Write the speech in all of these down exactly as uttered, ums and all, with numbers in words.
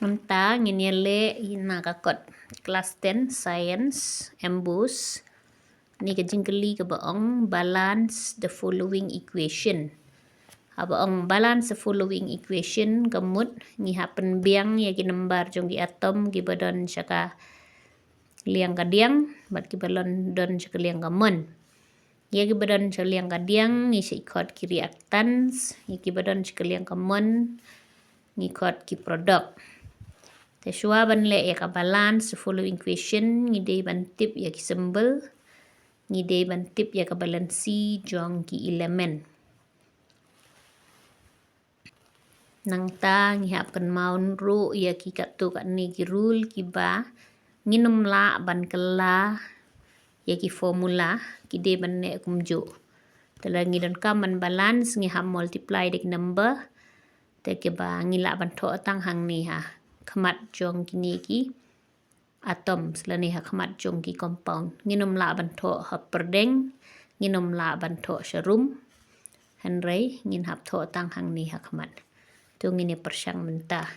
Mynta ngin ïa leh na ka kot class ten science, MBOSE. Ni ka jingkylli kaba ong balance the following equation. Haba ong balance the following equation ka mut ngi hap pynbiang ïa ki number jong ki atom kiba don sha ka liang ka diang bad kiba lon don sha ka liang ka mon. Ïa kiba don sha ka liang ka diang ngi sa khot ki reactants, ïa kiba don sha ka liang ka mon ngi khot ki product. Te shuwa ban leh ïa ka balance following equation ngi dei ban tip ïa ki symbol, ngi dei ban tip ïa ka valency jong ki element. Nangta ngi hap kynmaw ruh ïa ki katto katne ki rule kiba ngin ym lah ban kylla ïa ki formula, ki dei ban neh kumjuh. Te lada ngi donkam ban balance ngi hap multiply da ki number. Te kiba ngi lah ban thoh tang hangne ha khmat jong kine ki atoms lane ha khmat jong ki compound. Ngin ym lah ban thoh ha pdeng, ngin ym lah ban thoh sharum. Hynrei ngin hap thoh tang hangne ha khmat. To ngin ïa pyrshang mynta.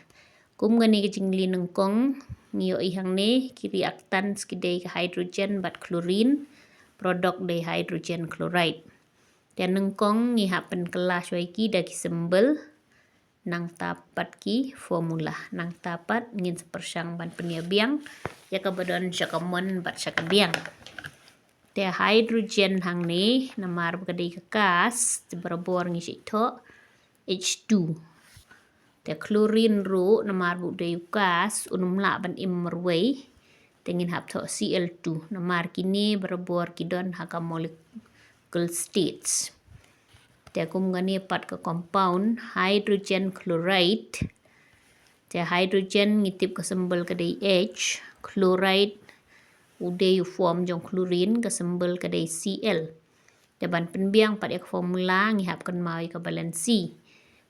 Kum kane ka jingkylli nyngkong ngi ïohi hangne ki reactants ki dei ka hydrogen bad chlorine, product dei hydrogen chloride. Te nyngkong ngi hap pynkylla shuwa ïa ki da ki symbol. Nangta pat ki formula. Nangta pat ngin sa pyrshang ban pynïabiang ïa kaba don sha ka mon bad sha ka diang. Te hydrogen hangne namar ba ka dei ka gas te barabor ngi sa thoh H two. Te chlorine ruh namar ba u dei u gas un ym lah ban im marwei. Te ngin hap thoh Cl two namar kine barabor ki don ha ka molecular states. Te kum kane pat ka compound hydrogen chloride. Te hydrogen ngi tip ka symbol ka dei H, chloride u dei u form jong chlorine ka symbol ka dei Cl. Te ban pynbiang pat ïa ka formula ngi hap kynmaw ïa ka valency.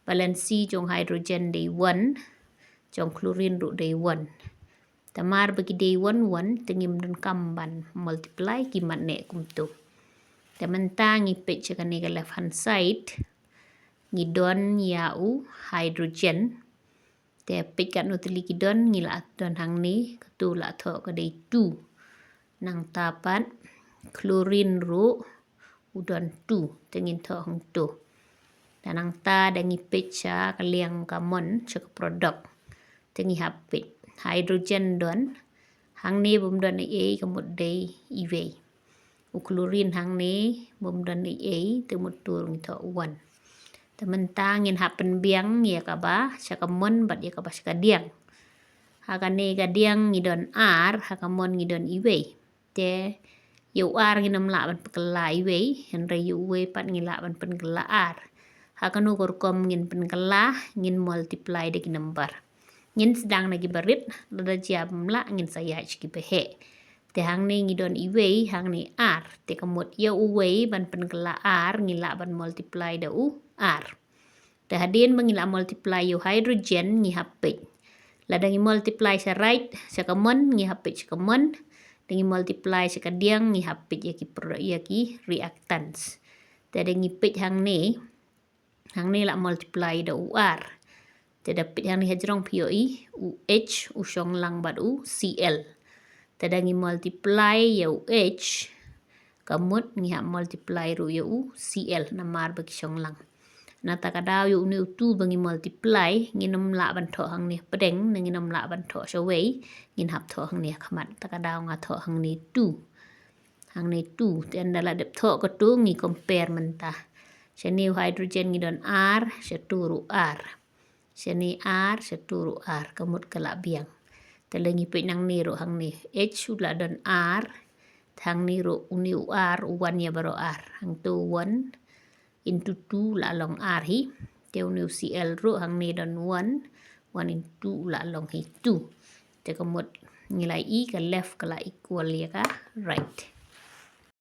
Valency jong hydrogen dei one, jong chlorine ruh dei one. Te mar ba ki dei one one te ngim donkam ban multiply, ki mat neh kumto. Te mynta ngi peit sha kane ka left hand side ngi don ïa u hydrogen. Te peit katno tylli ki don, ngi la don hangne, katu la thoh ka dei two. Nangta pat chlorine ruh u don two, te ngin thoh hangto. Te nangta da ngi peit sha ka liang ka mon sha ka product. Te ngi hap peit hydrogen don hangne, bym don ei ei ka mut dei iwei. U chlorine hangne bym don ei ei, te mut tur ngi thoh one. Te mynta ngin hap pynbiang ïa kaba sha ka mon bad ïa kaba sha ka diang. Ha kane ka diang ngi don ar, ha ka mon ngi don iwei. Te ïa u ar ngin ym lah ban pynkylla iwei, hynrei ïa uwei pat ngi lah ban pynkylla ar. Ha kano ka rukom ngin pynkylla, ngin multiply da ki number. Ngin sdang na ki barit, lada jia bym lah ngin sa ïaid sha ki baheh. Te hangne ngi don iwei, hangne ar. Te ka mut ïa uwei ban pynkylla ar, ngi lah ban multiply da u ar. Te hadien ba ngi lah multiply ïa u hydrogen ngi hap peit. Lada ngi multiply sha right, sha ka mon, ngi hap peit sha ka mon. Da ngi multiply sha ka diang ngi hap peit ïa ki pro-, ïa ki reactants. Te da ngi peit hangne, hangne la multiply da u ar. Te da peit hangne hajrong phi ïohi u H u shong lang bad u Cl. Te da ngi multiply ïa u H, ka mut ngi hap multiply ruh ïa u Cl namar ba ki shong lang. Na kata ka daw ïa une u two ba ngi multiply, ngin ym lah ban thoh hangne pdeng, ne ngin ym lah ban thoh shawei, ngin hap thoh hangne ha khmat. Kata ka daw nga thoh hangne two. Hangne two, te ynda la dep thoh katu ngi compare mynta. Shane u hydrogen ngi don ar, shatu ruh ar. Shane ar, shatu ruh ar, ka mut ka la biang. Te lei ngi peit nangne ruh hangne. H u la don ar, hangne ruh une u ar, u wan ïa baroh ar. Hangtu one into two la long ar hi. Te une u Cl ruh hangne don one, one into two la long hi two. Te ka mut ngi la i ka left ka la equal ïa ka right.